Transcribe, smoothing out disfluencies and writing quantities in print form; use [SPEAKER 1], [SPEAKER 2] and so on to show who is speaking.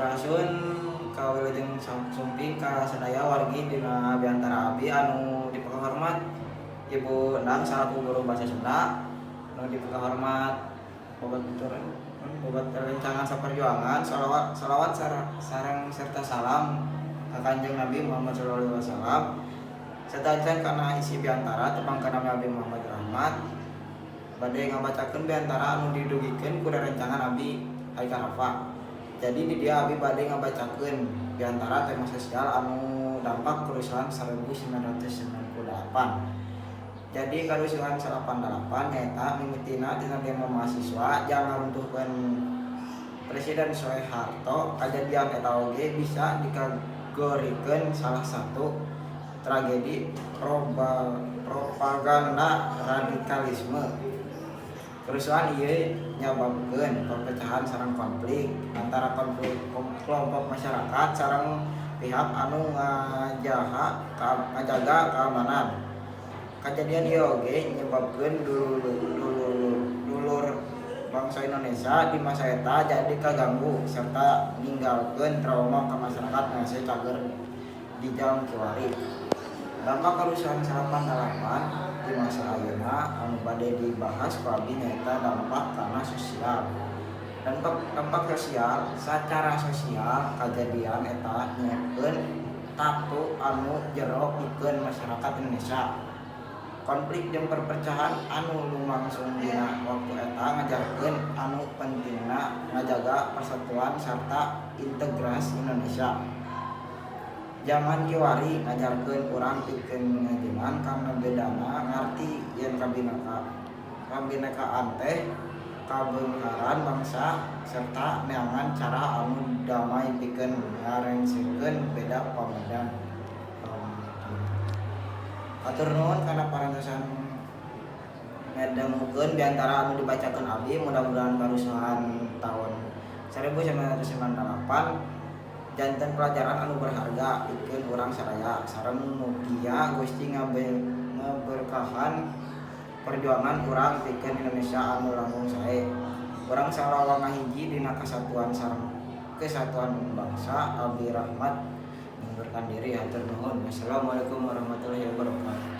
[SPEAKER 1] Sampurasun, kawilujeng sumping ka sadaya wargi dina biantara abi anu dipikahormat Ibu Endang salaku guru bahasa Sunda, anu dipikahormat babaturan babat rerencangan saperjuangan. Salawat salawat sareng serta salam ka Kanjeng Nabi Muhammad sallallahu alaihi wasallam. Satacan kana isi biantara, tepangkeun nami Abi Muhammad Rahmat, bade ngabacakeun biantara anu didugikeun ku rerencangan abi, Haikal Rafa. Jadi di dieu abi bade ngabacakeun biantara tema sosial anu dampak kerusuhan 1998. Jadi kerusuhan 88 nyaeta mimitina tina demo mahasiswa jang ngaruntuhkeun Presiden Soeharto. Kajadian eta oge bisa dikategorikeun salah satu tragedi propaganda radikalisme. Kerusuhan ieu nyababkeun perpecahan sareng konflik antara konflik kelompok masyarakat sareng pihak anu ngajaga keamanan. Kajadian ieu oge nyebabkeun dulur bangsa Indonesia di masa eta jadi kaganggu serta ninggalkeun trauma ka masyarakat ngase cager di jam kiwari. Dampak kerusuhan 88 di masa ayeuna anu bade dibahas ku abi nyaeta dampak kana sosial. Dampak dampak sosial, sacara sosial kajadian eta nyiapkeun tatu anu jero pikeun masyarakat Indonesia. Konflik jeung perpecahan anu lumangsung dina waktu eta ngajarkeun anu pentingna ngajaga persatuan sarta integritas Indonesia. Jaman kiwari ngajarkeun urang pikeun ngajengan kana bedana, ngarti yen kabinekaan teh kabeungharan bangsa, serta neangan cara anu damai pikeun ngarengsekeun beda pamandang. Hatur nuhun kana parantosan ngadangukeun biantara anu dibacakeun abi. Mudah-mudahan karusuhan tahun 1998 janten pelajaran anu berharga pikeun urang sadaya, sareng mugia Gusti ngaberkahan perjuangan urang pikeun Indonesia anu langkung sae. Urang salawa ngahiji dina kasatuan sareng kesatuan bangsa. Abi Rahmat mengundurkan diri, hatur nuhun. Wassalamualaikum warahmatullahi wabarakatuh.